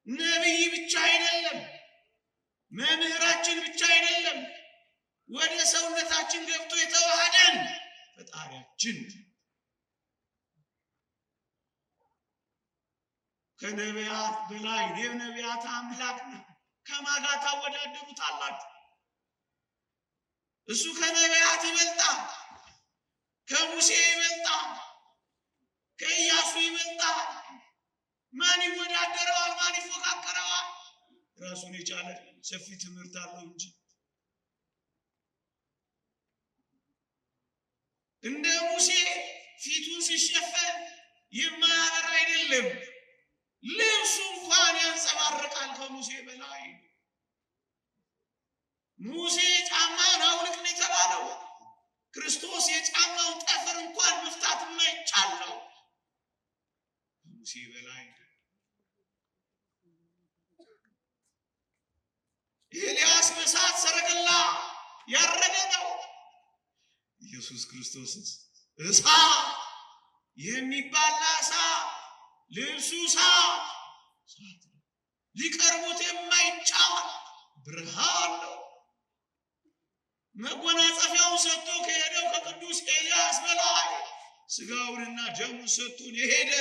ነብይ ብቻ አይደለም፣ መምህራችን ብቻ አይደለም፣ ወደ ሰውነታችን ገብቶ የተዋሃደን ፈጣሪያችን። ከነቢያት በላይ የነቢያት አምላክ ነው። ከማን ጋር ታወዳደሩታላችሁ? እሱ ከነቢያት ይበልጣል፣ ከሙሴ ይበልጣል፣ ከኢያሱ ይበልጣል። ማን ይወዳደረዋል? ማን ይፎካከረዋል? ራሱን የቻለ ሰፊ ትምህርት አለው እንጂ እንደ ሙሴ ፊቱን ሲሸፈን የማያበራ አይደለም። ልብሱ እንኳን ያንጸባርቃል ከሙሴ በላይ። ሙሴ ጫማን አውልቅ ነው የተባለው። ክርስቶስ የጫማውን ጠፍር እንኳን መፍታት የማይቻል ነው። ከሙሴ በላይ። ኤልያስ በእሳት ሰረገላ ያረገ ነው። ኢየሱስ ክርስቶስ እሳት የሚባል እሳት፣ ልብሱ እሳት ነው። ሊቀርቡት የማይቻል ብርሃን ነው። መጎናጸፊያውን ሰጥቶ ከሄደው ከቅዱስ ኤልያስ በላይ ስጋውንና ደሙን ሰጥቶን የሄደ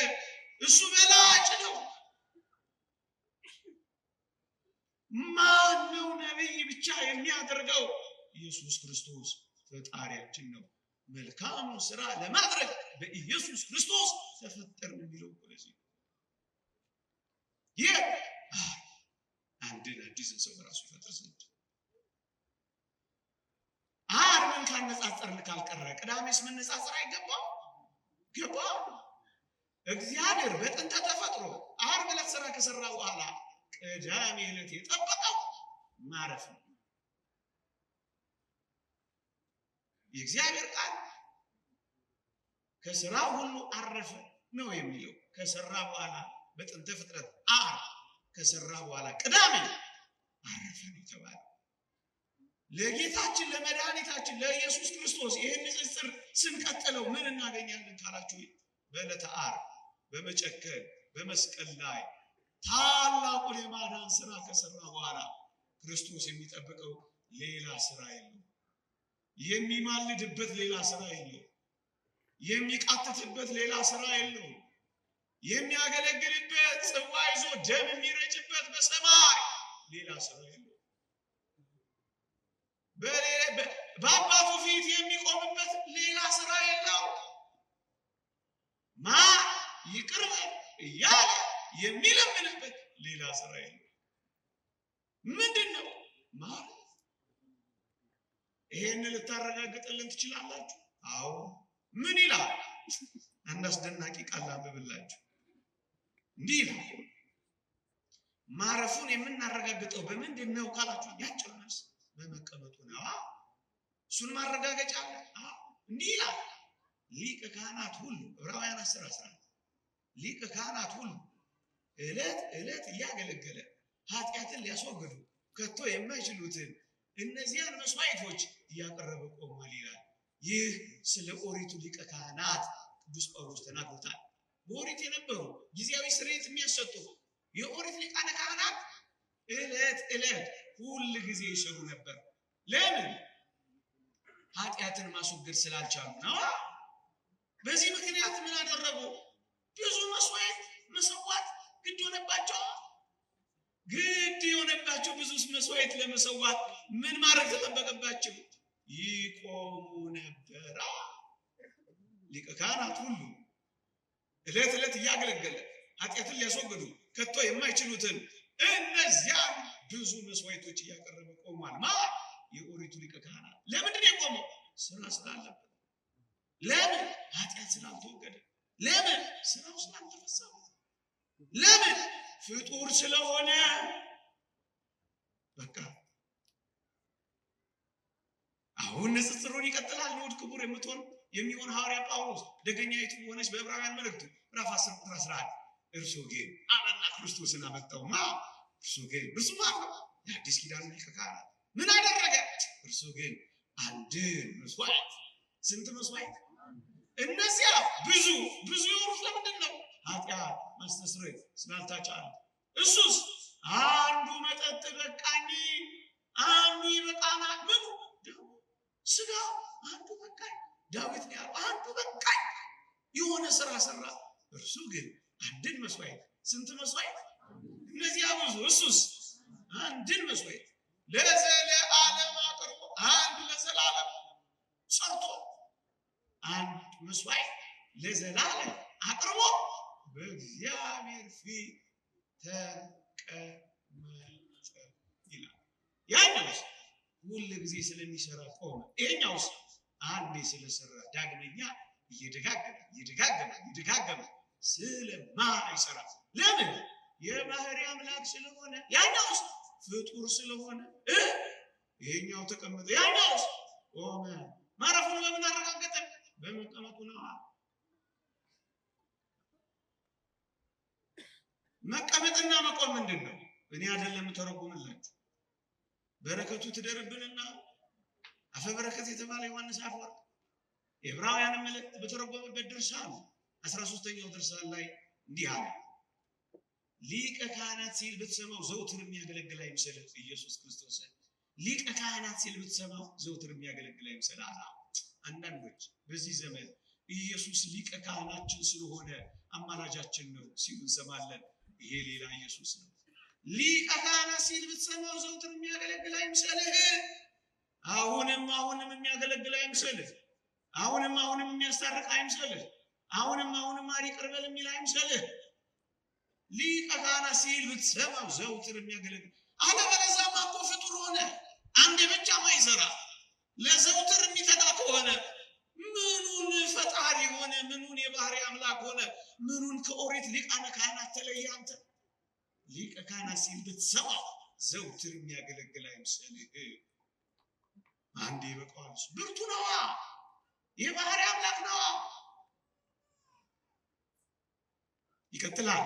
እሱ በላጭ ነው። ማን ነው ነብይ ብቻ የሚያደርገው? ኢየሱስ ክርስቶስ ፈጣሪያችን ነው። መልካሙን ስራ ለማድረግ በኢየሱስ ክርስቶስ ተፈጠርን የሚለው ለዚህ ነው። ይህ አንድን አዲስን ሰው በራሱ ይፈጥር ዘንድ። ዓርብን ካነጻጸርን ካልቀረ ቅዳሜስ መነጻጸር አይገባም? ገባው። እግዚአብሔር በጥንተ ተፈጥሮ ዓርብ ዕለት ስራ ከሰራ በኋላ ቅዳሜ ዕለት የጠበቀው ማረፍ ነው። የእግዚአብሔር ቃል ከስራ ሁሉ አረፈ ነው የሚለው። ከሰራ በኋላ በጥንተ ፍጥረት ዓርብ ከሰራ በኋላ ቅዳሜ አረፈ ነው የተባለው። ለጌታችን ለመድኃኒታችን ለኢየሱስ ክርስቶስ ይህን ንጽጽር ስንቀጥለው ምን እናገኛለን ካላችሁ፣ በዕለተ ዓርብ በመጨከን በመስቀል ላይ ታላቁን የማዳን ስራ ከሰራ በኋላ ክርስቶስ የሚጠብቀው ሌላ ስራ የለውም። የሚማልድበት ሌላ ስራ የለውም። የሚቃትትበት ሌላ ስራ የለውም። የሚያገለግልበት ጽዋ ይዞ ደም የሚረጭበት በሰማይ ሌላ ስራ የለውም። በአባቱ ፊት የሚቆምበት ሌላ ስራ የለው። ማ ይቅር በል እያለ የሚለምንበት ሌላ ስራ የለው። ምንድን ነው ማለት? ይሄን ልታረጋግጥልን ትችላላችሁ? አዎ። ምን ይላል? አንድ አስደናቂ ቃል ላንብብላችሁ። እንዲህ ይላል፣ ማረፉን የምናረጋግጠው በምንድን ነው ካላችሁ፣ ያጭር መልስ በመቀመጡ ነው። እሱን ማረጋገጫ አለ። እንዲህ ይላል፣ ሊቀ ካህናት ሁሉ ዕብራውያን 10:11 ሊቀ ካህናት ሁሉ ዕለት ዕለት እያገለገለ ኃጢአትን ሊያስወግዱ ከቶ የማይችሉትን እነዚያን መስዋዕቶች እያቀረበ ቆሟል ይላል። ይህ ስለ ኦሪቱ ሊቀ ካህናት ቅዱስ ጳውሎስ ተናግሮታል። በኦሪት የነበሩ ጊዜያዊ ስርየት የሚያሰጡ የኦሪት ሊቃነ ካህናት ዕለት ዕለት ሁል ጊዜ ይሰሩ ነበር። ለምን? ኃጢአትን ማስወገድ ስላልቻሉ ነው። በዚህ ምክንያት ምን አደረጉ? ብዙ መስዋዕት መሰዋት ግድ ሆነባቸው። ግድ የሆነባቸው ብዙ መስዋዕት ለመሰዋት ምን ማድረግ ተጠበቀባቸው? ይቆሙ ነበር። ሊቀ ካህናት ሁሉ ዕለት ዕለት እያገለገለ ኃጢአትን ሊያስወግዱ ከቶ የማይችሉትን እነዚያን ብዙ መስዋዕቶች እያቀረበ ቆሟል። ማ የኦሪቱ ሊቀ ካህናት ለምንድን ነው የቆመው? ስራ ስላለበት። ለምን? ኃጢአት ስላልተወገደ። ለምን? ስራው ስላልተፈጸመ። ለምን? ፍጡር ስለሆነ። በቃ አሁን ንጽጽሩን ይቀጥላል። ንዑድ ክቡር የምትሆን የሚሆን ሐዋርያ ጳውሎስ ደገኛይቱ ሆነች በዕብራውያን መልእክቱ ምዕራፍ 10 ቁጥር 11 እርሱ ግን አበና ክርስቶስን አመጣው። ማ እርሱ ግን እርሱ ማን ነው? የአዲስ ኪዳኑ ሊቀ ካህናት ምን አደረገ? እርሱ ግን አንድን መስዋዕት። ስንት መስዋዕት? እነዚያ ብዙ ብዙ የሆኑት ለምንድን ነው? ኃጢአት ማስተስረይ ስላልተቻለ። እሱስ አንዱ መጠጥ በቃኝ፣ አንዱ ይበቃናል። ምኑ ደግሞ ስጋ አንዱ በቃኝ። ዳዊት ነው ያለው፣ አንዱ በቃኝ። የሆነ ስራ ሰራ። እርሱ ግን አንድን መስዋዕት። ስንት መስዋዕት? እነዚያ ብዙ፣ እሱስ አንድን መስዋዕት ለዘለዓለም አቅርቦ አንድ ለዘላለም ሰርቶ አንድ መስዋዕት ለዘላለም አቅርቦ በእግዚአብሔር ፊት ተቀመጠ ይላል። ያኛውስ ሁል ጊዜ ስለሚሰራ ቆመ። ይሄኛውስ አንዴ ስለሰራ ዳግመኛ እየደጋገመ እየደጋገመ እየደጋገመ ስለማይሰራ። ለምን? የባህሪ አምላክ ስለሆነ። ያኛውስ ፍጡር ስለሆነ። ይሄኛው ተቀመጠ፣ ያኛውስ ቆመ። ማረፉን በምን አረጋገጠ? በመቀመጡ ነው። መቀመጥና መቆም ምንድን ነው? እኔ አይደለም ተረጉምላችሁ። በረከቱ ትደርብንና አፈ በረከት የተባለ ዮሐንስ አፈወርቅ የዕብራውያን መልእክት በተረጎመበት ድርሳን 13ኛው ድርሳን ላይ እንዲህ አለ። ሊቀ ካህናት ሲል ብትሰማው ዘውትር የሚያገለግል አይምሰልህ። ኢየሱስ ክርስቶስ ሊቀ ካህናት ሲል ብትሰማው ዘውትር የሚያገለግል አይምሰልህ አለ። አንዳንዶች በዚህ ዘመን ኢየሱስ ሊቀ ካህናችን ስለሆነ አማላጃችን ነው ሲሉ እንሰማለን። ይሄ ሌላ ኢየሱስ ነው። ሊቀ ካህናት ሲል ብትሰማው ዘውትር የሚያገለግል አይምሰልህ። አሁንም አሁንም የሚያገለግል አይምሰልህ። አሁንም አሁንም የሚያስታርቅ አይምሰልህ። አሁንም አሁንም ማር ይቅር በል የሚል አይምሰልህ። ሊቀ ካህናት ሲል ብትሰማው ዘውትር የሚያገለግል፣ አለበለዚያማ እኮ ፍጡር ሆነ። አንዴ ብቻ ማይሰራ ለዘውትር የሚተጋ ከሆነ ምኑን ፈጣሪ ሆነ? ምኑን የባህሪ አምላክ ሆነ? ምኑን ከኦሪት ሊቃነ ካህናት ተለየ? አንተ ሊቀ ካህናት ሲል ብትሰማው ዘውትር የሚያገለግል አይምሰልህ። አንዴ ይበቃዋል። ብርቱ ነዋ፣ የባህሪ አምላክ ነዋ። ይቀጥላል።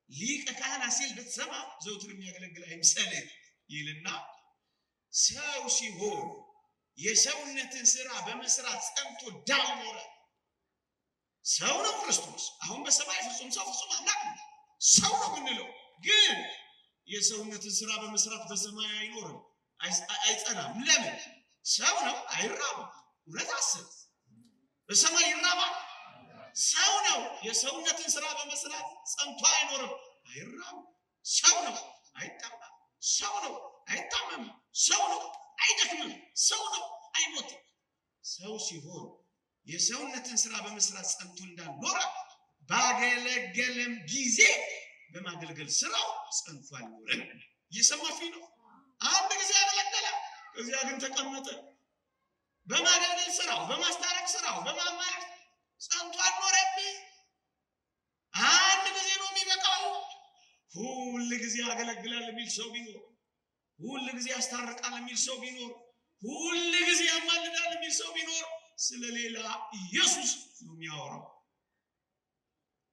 ሊቀ ካህናት ሲል ብትሰማ ዘውትር የሚያገለግል አይምሰልህ ይልና ሰው ሲሆን የሰውነትን ስራ በመስራት ጸንቶ እንዳልኖረ። ሰው ነው ክርስቶስ። አሁን በሰማይ ፍጹም ሰው ፍጹም አምላክ ነው። ሰው ነው የምንለው ግን የሰውነትን ስራ በመስራት በሰማይ አይኖርም፣ አይጸናም። ለምን? ሰው ነው አይራብም። እውነት አስብ፣ በሰማይ ይራባል? ሰው ነው። የሰውነትን ስራ በመስራት ጸንቶ አይኖርም፣ አይራብም። ሰው ነው፣ አይጠማም። ሰው ነው፣ አይታመምም። ሰው ነው፣ አይደክምም። ሰው ነው፣ አይሞትም። ሰው ሲሆን የሰውነትን ስራ በመስራት ጸንቶ እንዳልኖረ ባገለገለም ጊዜ በማገልገል ስራው ጸንቶ አልኖረም። እየሰማችሁኝ ነው? አንድ ጊዜ ያገለገለ፣ ከዚያ ግን ተቀመጠ። በማገልገል ስራው፣ በማስታረቅ ስራው፣ በማማለድ ጸንቶ አልኖረም። አንድ ጊዜ ነው የሚበቃው። ሁል ጊዜ ያገለግላል የሚል ሰው ቢኖር፣ ሁል ጊዜ ያስታርቃል የሚል ሰው ቢኖር፣ ሁል ጊዜ ያማልዳል የሚል ሰው ቢኖር ስለሌላ ኢየሱስ ነው የሚያወራው።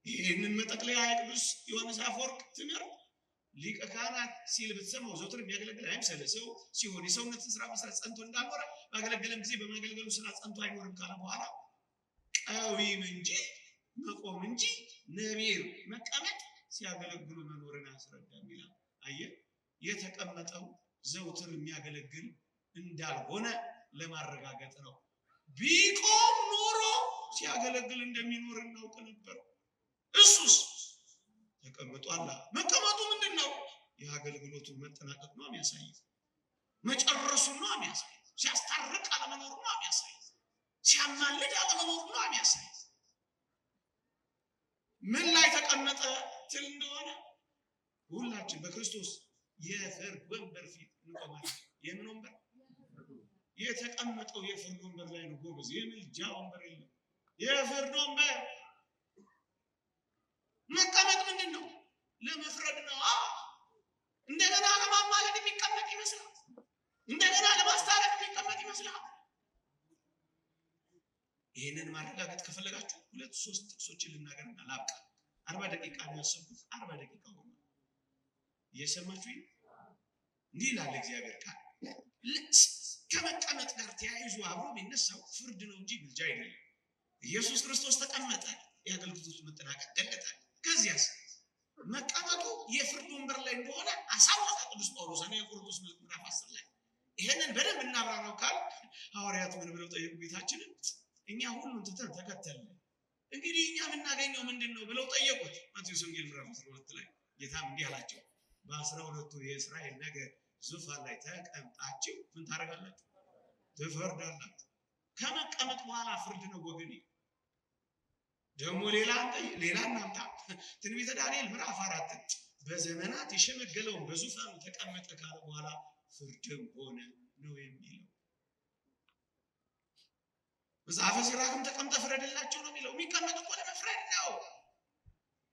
ይህንን መጠቅለያ የቅዱስ ዮሐንስ አፈወርቅ ትምህርት ሊቀ ካህናት ሲል ብትሰማው ዘውትር የሚያገለግል አይምሰልህ። ሰው ሲሆን የሰውነትን ስራ መስራት ጸንቶ እንዳልኖረ ባገለገለም ጊዜ በማገልገሉ ስራ ጸንቶ አይኖርም ካለ በኋላ ቀዊም እንጂ መቆም እንጂ ነቢር መቀመጥ ሲያገለግሉ መኖርን አያስረዳም ይላል። አየህ፣ የተቀመጠው ዘውትር የሚያገለግል እንዳልሆነ ለማረጋገጥ ነው። ቢቆም ኖሮ ሲያገለግል እንደሚኖር እናውቅ ነበር። እሱስ ተቀምጧል። መቀመጡ ምንድን ነው? የአገልግሎቱን መጠናቀቅ ነው የሚያሳየው። መጨረሱን ነው የሚያሳየው። ሲያስታርቅ አለመኖሩ ነው የሚያሳየው። ሲያማልድ አለመኖሩ ነው የሚያሳየው። ምን ላይ ተቀመጠ ትል እንደሆነ ሁላችን በክርስቶስ የፍርድ ወንበር ፊት እንቆማለን። የምን ወንበር? የተቀመጠው የፍርድ ወንበር ላይ ነው ጎበዝ። የምልጃ ወንበር የለም። የፍርድ ወንበር መቀመጥ ምንድን ነው? ለመፍረድ ነው። እንደገና ለማማለድ የሚቀመጥ ይመስላል። እንደገና ለማስታረቅ የሚቀመጥ ይመስላል። ይህንን ማረጋገጥ ከፈለጋችሁ ሁለት ሶስት ጥቅሶችን ልናገርና ላብቃ። 40 ደቂቃ ነው ያሰብኩት። 40 ደቂቃ ሆኗል። እየሰማችሁ እንዲህ ይላል እግዚአብሔር ቃል። ከመቀመጥ ጋር ተያይዞ አብሮ የሚነሳው ፍርድ ነው እንጂ ምልጃ አይደለም። ኢየሱስ ክርስቶስ ተቀመጠ፣ የአገልግሎቱ መጠናቀቅ ገለጠ። ከዚያስ መቀመጡ የፍርድ ወንበር ላይ እንደሆነ አሳወቀ ቅዱስ ጳውሎስ አንደኛ ቆሮንቶስ መልእክት ምዕራፍ 10 ላይ። ይሄንን በደንብ እናብራራው ካል ሐዋርያት ምን ብለው ጠየቁ ጌታችንን? እኛ ሁሉን ትተን ተከተልን፣ እንግዲህ እኛ የምናገኘው ምንድን ነው ብለው ጠየቁት። ማቴዎስ ወንጌል ምዕራፍ 12 ላይ ጌታም እንዲህ አላቸው፣ በ12ቱ የእስራኤል ነገድ ዙፋን ላይ ተቀምጣችሁ ምን ታደርጋላችሁ? ትፈርዳላችሁ። ከመቀመጥ በኋላ ፍርድ ነው ወገኔ። ደግሞ ሌላ እናምጣ። ትንቢተ ዳንኤል ምዕራፍ 4 በዘመናት የሸመገለውን በዙፋኑ ተቀመጠ ካለ በኋላ ፍርድም ሆነ ነው የሚለው። መጽሐፈ ሲራክም ተቀምጠ ፍረድላቸው ነው የሚለው። የሚቀመጥ እኮ ለመፍረድ ነው፣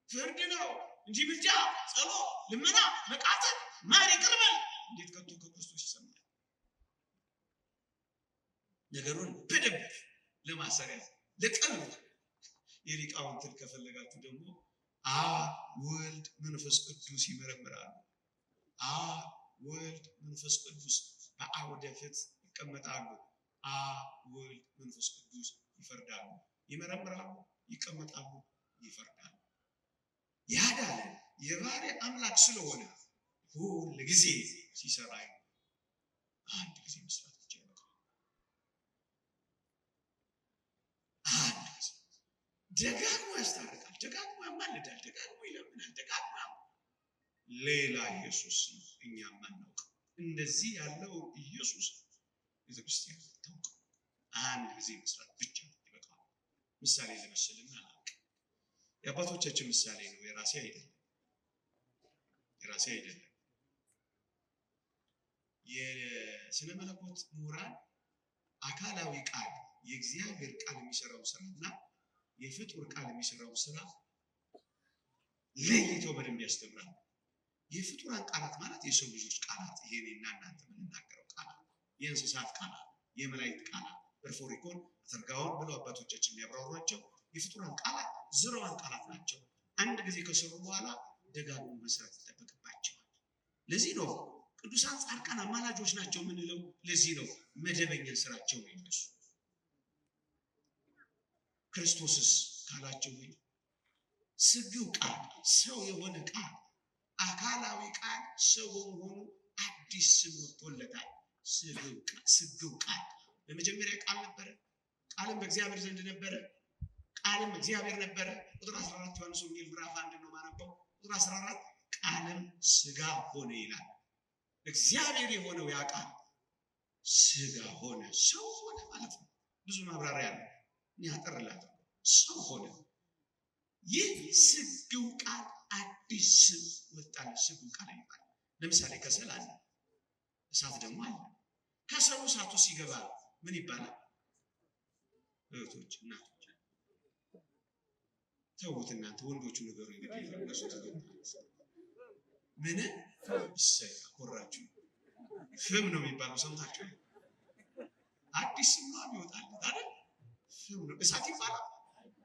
ፍርድ ነው እንጂ ምልጃ፣ ጸሎት፣ ልመና፣ መቃተት፣ ማር ይቅር በል እንዴት ከቶ ከክርስቶስ ይሰማል? ነገሩን በደንብ ለማሰሪያ ለቀልብ የሊቃውንትን ከፈለጋችሁ ደግሞ አብ ወልድ መንፈስ ቅዱስ ይመረምራሉ። አብ ወልድ መንፈስ ቅዱስ በአውደ ፍትሕ ይቀመጣሉ። አብ ወልድ መንፈስ ቅዱስ ይፈርዳሉ፣ ይመረምራሉ፣ ይቀመጣሉ፣ ይፈርዳሉ። ያዳነ የባሕርይ አምላክ ስለሆነ ሁል ጊዜ ሲሰራ አንድ ጊዜ መስራት ብቻ ይበቃል። አንድ ጊዜ ደጋግሞ ያስታርቃል፣ ደጋግሞ ያማልዳል፣ ደጋግሞ ይለምናል፣ ደጋግሞ ሌላ ኢየሱስ ነው እኛ የማናውቀው። እንደዚህ ያለው ኢየሱስ ቤተክርስቲያን ታውቀው አንድ ጊዜ መስራት ብቻ ይበቃል። ምሳሌ ልመስልና አላውቅም። የአባቶቻችን ምሳሌ ነው፣ የራሴ አይደለም፣ የራሴ አይደለም። የስነ መለኮት ምሁራን አካላዊ ቃል የእግዚአብሔር ቃል የሚሰራው ስራና የፍጡር ቃል የሚሰራው ስራ ለይተው በደንብ ያስተምራሉ። የፍጡራን ቃላት ማለት የሰው ልጆች ቃላት፣ ይሄ እኔና እናንተ የምንናገረው ቃላት፣ የእንስሳት ቃላት፣ የመላእክት ቃላት በርፎሪኮን አተርጋውን ብለው አባቶቻችን የሚያብራሯቸው የፍጡራን ቃላት ዝርዋን ቃላት ናቸው። አንድ ጊዜ ከሰሩ በኋላ ደጋግሞ መስራት ይጠበቅባቸዋል። ለዚህ ነው ቅዱሳን ጻድቃን አማላጆች ናቸው የምንለው። ለዚህ ነው መደበኛ ስራቸው ነው የነሱ። ክርስቶስስ ካላቸው ወይ ስግው ቃል ሰው የሆነ ቃል አካላዊ ቃል ሰው በመሆኑ አዲስ ስም ወጥቶለታል። ስግው ቃል። በመጀመሪያ ቃል ነበረ፣ ቃልም በእግዚአብሔር ዘንድ ነበረ፣ ቃልም እግዚአብሔር ነበረ። ቁጥር 14 ዮሐንስ ወንጌል ምዕራፍ 1 ነው ማነበው። ቁጥር 14 ቃልም ስጋ ሆነ ይላል። እግዚአብሔር የሆነው ያ ቃል ስጋ ሆነ፣ ሰው ሆነ ማለት ነው። ብዙ ማብራሪያ አለ፣ እኔ አጠር ላድርገው። ሰው ሆነ። ይህ ስግው ቃል አዲስ ስም ወጣለት። ስግው ቃል ይባላል። ለምሳሌ ከሰል አለ፣ እሳት ደግሞ አለ። ከሰሉ እሳቱ ሲገባ ምን ይባላል? እህቶች እናቶች ተውት፣ እናንተ ወንዶቹ ነገሩ እነሱ ምን እሰይ አኮራችሁ። ፍም ነው የሚባለው ሰምታችሁ። አዲስ ስም ነው የሚወጣለት አይደል? ፍም ነው። እሳት ይባላል፣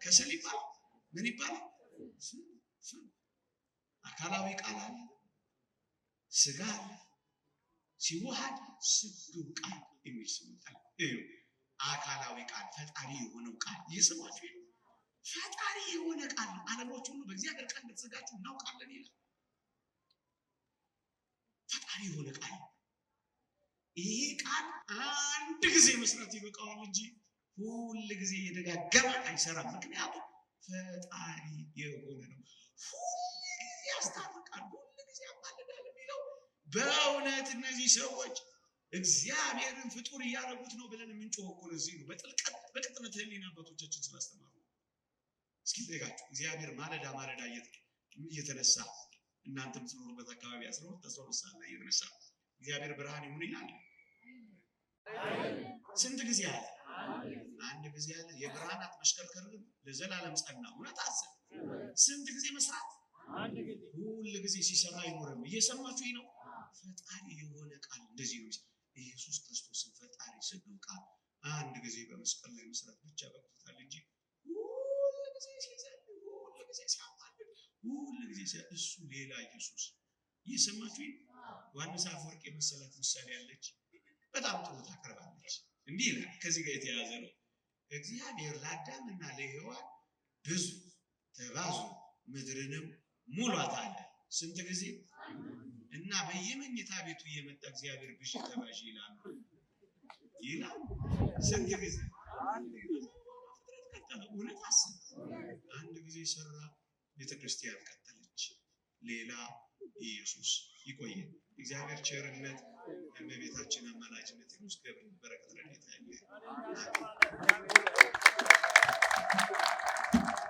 ከሰል ይባላል፣ ምን ይባላል? ፍም ፍም። አካላዊ ቃል አለ፣ ስጋ አለ። ሲዋሃድ ስግው ቃል የሚል ስም ይወጣል። እዩ፣ አካላዊ ቃል ፈጣሪ የሆነው ቃል እየሰማችሁ ነው። ፈጣሪ የሆነ ቃል ነው። ዓለሞች ሁሉ በእግዚአብሔር ቃል እንደተዘጋጁ እናውቃለን ይላል። ፈጣሪ የሆነ ቃል ነው። ይሄ ቃል አንድ ጊዜ መስራት ይበቃዋል እንጂ ሁል ጊዜ እየደጋገመ አይሰራም። ምክንያቱም ፈጣሪ የሆነ ነው። ሁል ጊዜ ያስታርቃል፣ ሁል ጊዜ ያማልዳል የሚለው በእውነት እነዚህ ሰዎች እግዚአብሔርን ፍጡር እያደረጉት ነው ብለን የምንጮኸው እኮ ለዚህ ነው። በጥልቀት በቅጥነት ሕሊና አባቶቻችን ስላስተማሩ። እስኪ ጠይቃችሁ፣ እግዚአብሔር ማለዳ ማለዳ እየተነሳ እናንተ የምትኖሩበት አካባቢ 12 12 ሰዓት ላይ እየተነሳ እግዚአብሔር ብርሃን ይሁን ይላል። ስንት ጊዜ አለ? አንድ ጊዜ አለ። የብርሃናት መሽከርከር ግን ለዘላለም ጸና። እውነት አሰብ ስንት ጊዜ መስራት? ሁል ጊዜ ሲሰራ አይኖርም። እየሰማችሁ ነው። ፈጣሪ የሆነ ቃል እንደዚህ ነው። ኢየሱስ ክርስቶስን ፈጣሪ ስግው ቃል አንድ ጊዜ በመስቀል ላይ መስራት ብቻ በቅቶታል እንጂ ሁል ጊዜ ሲዘል፣ ሁል ጊዜ ሲያማልድ፣ ሁል ጊዜ እሱ ሌላ ኢየሱስ። እየሰማችሁ ዮሐንስ አፈወርቅ የመሰላት ምሳሌ ያለች በጣም ጥሩ ታቀርባለች። እንዲህ ይላል፣ ከዚህ ጋር የተያያዘ ነው። እግዚአብሔር ለአዳምና ለሔዋን ብዙ ተባዙ ምድርንም ሙሏት አለ። ስንት ጊዜ? እና በየመኝታ ቤቱ እየመጣ እግዚአብሔር ብዥ ተባዥ ይላል ይላል። ስንት ጊዜ? ፍጥረት ቀጠለ። እውነት አስብ። አንድ ጊዜ ሰራ፣ ቤተክርስቲያን ቀጠለች። ሌላ ኢየሱስ ይቆያል። እግዚአብሔር ቸርነት፣ እመቤታችን አማላጅነት፣ የቅዱስ ገብርኤል በረከት ረድኤት አይለየን። አሜን።